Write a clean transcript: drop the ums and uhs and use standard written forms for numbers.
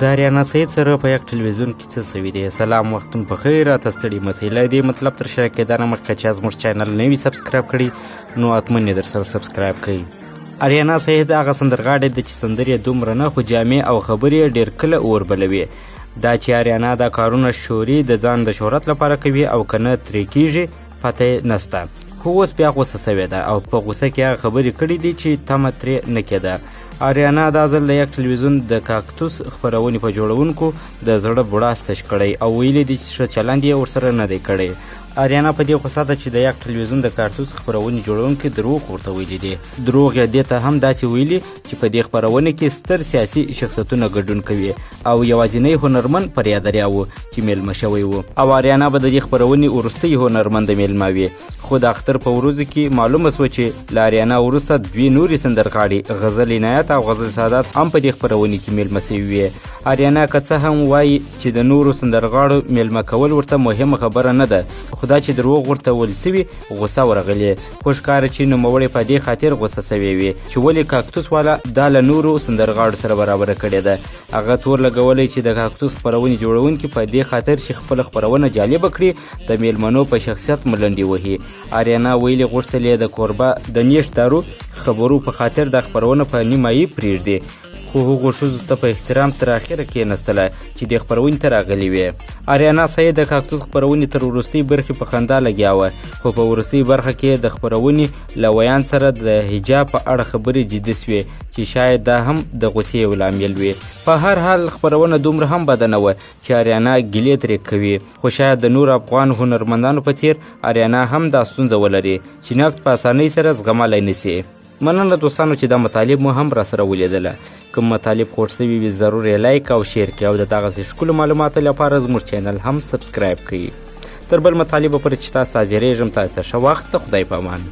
د اریانا سید سره په یک ټلویزیون کې څه سوي دي؟ سلام، وختم په خیر، راته ستړي مسئ. له دې مطلب تر شا کېدا نه مخکې چې زموږ چینل نه وي subscribe کړی، نو حتماً یې در سره subscribe کړئ. اریانا سید هغه سندرغاړې ده چې سندرې یې دومره نه، خو جامې او خبرې یې ډېر کله اور بلوي. دا چې اریانا دا کارونه شوري د ځان د شهرت لپاره کوي او که نه ترې کېږي، پته یې نسته. خو اوس بیا غوسه شوې ده او په غوسه کې هغه خبرې کړې دي چې تمه ترې نه کېده. اریانا دا ځل د یک ټلویزیون د کاکتوس خپرونې په جوړونکو د زړه بړاس تش کړی او ویلي دي چې ښه چلند یې ورسره نه دی کړی. اریانا په دې غوسه ده چې د یک ټلویزیون د کاکتوس خپرونې جوړونکي دروغ ورته ویلي دي. دروغ یې دې ته هم داسې ویلي چې په دې خپرونه کې ستر سیاسي شخصیتونه ګډون کوي او یوازینی هنرمن پریا دریا و چې میلمه شوی و، او اریانا به د دې خپرونې وروستۍ هنرمنده میلمه وي. خو د اختر په ورځو کې معلومه شوه چې له اریانا وروسته دوې نورې سندرغاړې غزل عنایت او غزل سادات هم په دې خپرونې کې میلمه شوي وې. اریانا که څه هم وایي چې د نورو سندرغاړو میلمه کول ورته مهمه خبره نه ده، خو دا چې دروغ ورته ویل شوي غوسه ورغلې. خو ښکاري چې نوموړې په دې خاطر غوسه شوې وي چې ولې کاکتوس والا دا له نورو سندرغاړو سره برابره کړې ده. هغه تور لګولی چې د کاکتوس خپرونې جوړونکي په دې خاطر چې خپله خپرونه جالبه کړي د میلمنو په شخصیت ملنډې وهي. اریانا ویلي غوښتل یې د کوربه د نیش دارو خبرو په خاطر دا خپرونه په نیمایي پرېږدي، خو هغو ښځو ته په احترام تر اخره کېناستله چې دې خپرونې ته راغلې وې. اریانا سید د کاکتوس خپرونې تر وروستۍ برخې په خندا لګیا وه، خو په وروستۍ برخه کې د خپرونې له ویاند سره د حجاب په اړه خبرې جدي شوې چې شاید دا هم د غوسې یو لامل وي. په هر حال خپرونه دومره هم بده نه وه چې اریانا ګیلې ترې کوي، خو شاید د نورو افغان هنرمندانو په څیر اریانا هم دا ستونزه ولري چې نقد په اسانۍ سره زغملی نشي. مننه دوستانو چې دا مطالب مو هم راسره ولیدله. کوم مطالب خوښ شوي وي ضرور یې like او share کړئ او د دغسې ښکلو معلوماتو لپاره زموږ چینل هم subscribe کړئ. تر بل مطالبه پورې چې تاسو حاضرېږم، تاسو ته ښه وخت، خدای په امان.